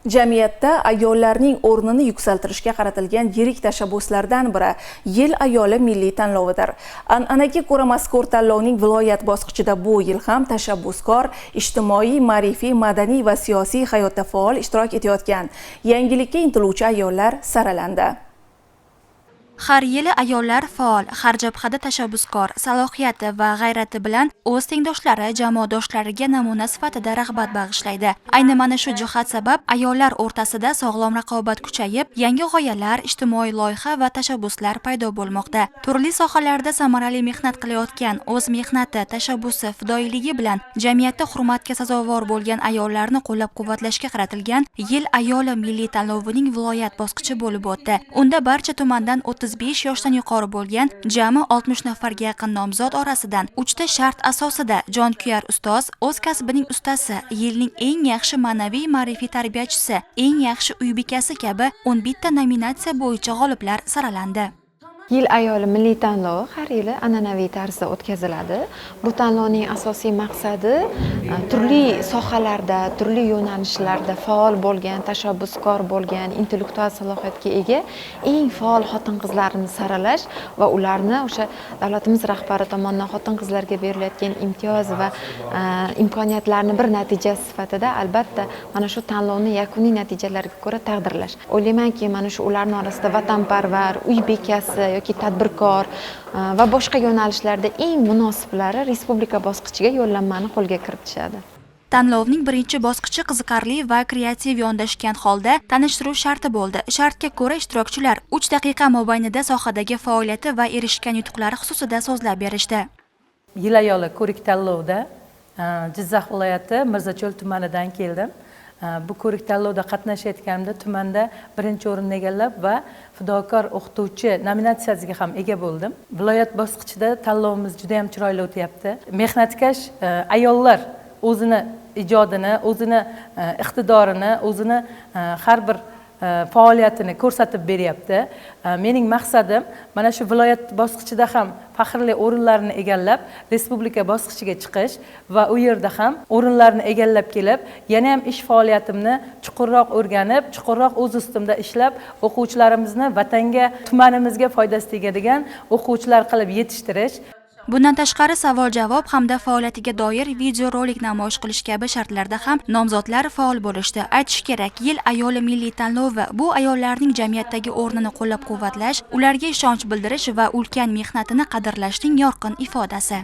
Jamiyatda ayollarning o'rnini yuksaltirishga qaratilgan yirik tashabbuslardan biri Yil ayoli milliy tanlovidir. An'anaga ko'ra, mazkur tanlovning viloyat bosqichida bu yil ham tashabbuskor, ijtimoiy, ma'rifiy, madaniy va siyosiy hayotda faol ishtirok etayotgan, yangilikka intiluvchi ayollar saralandi. Har yili ayollar faol, har jabhada tashabbuskor, salohiyati va g'ayrati bilan o'z tengdoshlari, jamoadoshlariga namuna sifatida rag'bat bag'ishlaydi. Ayni mana shu jihat sabab ayollar o'rtasida sog'lom raqobat kuchayib, yangi g'oyalar, ijtimoiy loyiha va tashabbuslar paydo bo'lmoqda. Turli sohalarda samarali mehnat qilayotgan, o'z mehnati, tashabbusi, fidoyiligi bilan jamiyatda hurmatga sazovor bo'lgan ayollarni qo'llab-quvvatlashga qaratilgan Yil ayoli milliy tanlovining viloyat bosqichi bo'lib o'tdi. Unda barcha tumandan 35 yoshdan yuqori bo'lgan jami 60 nafarga yaqin nomzod orasidan 3 ta shart asosida jonkuyar ustoz, o'z kasbining ustasi, yilning eng yaxshi ma'naviy ma'rifiy tarbiyachisi, eng yaxshi uy bekasi kabi 11 ta nominatsiya bo'yicha g'oliblar saralandi. Yil ayoli milliy tanlovi har yili an'anaviy tarzda o'tkaziladi. Bu tanlovning asosiy maqsadi turli sohalarda, turli yo'nalishlarda faol bo'lgan, tashabbuskor bo'lgan, intellektual salohiyatga ega eng faol xotin qizlarni saralash va ularni o'sha davlatimiz rahbari tomonidan xotin qizlarga berilayotgan imtiyoz va imkoniyatlarni bir natijasi sifatida, albatta, mana shu tanlovni yakuniy natijalariga ko'ra taqdirlash. O'ylaymanki, mana shu ularni orasida vatanparvar, uy bekasi yoki tadbirkor va boshqa yo'nalishlarda eng munosiblari respublika bosqichiga yo'llanmani qo'lga kiritishadi. Tanlovning birinchi bosqichi qiziqarli va kreativ yondashgan holda tanishtiruv sharti bo'ldi. Shartga ko'ra, ishtirokchilar 3 daqiqa mobaynida sohadagi faoliyati va erishgan yutuqlari xususida so'zlab berishdi. Yil ayoli ko'rik tanlovida Jizzax viloyati Mirzacho'l tumanidan keldim. Bu ko'rik tanlovda qatnashayotganimda tumanda birinchi o'rinni egallab va fidokor o'qituvchi nominatsiyasiga ham ega bo'ldim. Viloyat bosqichida tanlovimiz juda yam chiroyli o'tyapti. Mehnatkash ayollar o'zini ijodini, o'zini iqtidorini, o'zini har bir faoliyatini ko'rsatib beryapti. Mening maqsadim mana shu viloyat bosqichida ham faxrli o'rinlarni egallab, respublika bosqichiga chiqish va u yerda ham o'rinlarni egallab kelib, yana ham ish faoliyatimni chuqurroq o'rganib, chuqurroq o'z ustimda ishlab, o'quvchilarimizni vatanga, tumanimizga foydasi tegadigan o'quvchilar qilib yetishtirish. Bundan tashqari, savol-javob hamda faoliyatiga doir videorolik namoyish qilish kabi shartlarda ham nomzodlar faol bo'lishdi. Aytish kerak, Yil ayoli milliy tanlovi bu ayollarning jamiyatdagi o'rnini qo'llab-quvvatlash, ularga ishonch bildirish va ulkan mehnatini qadrlashning yorqin ifodasi.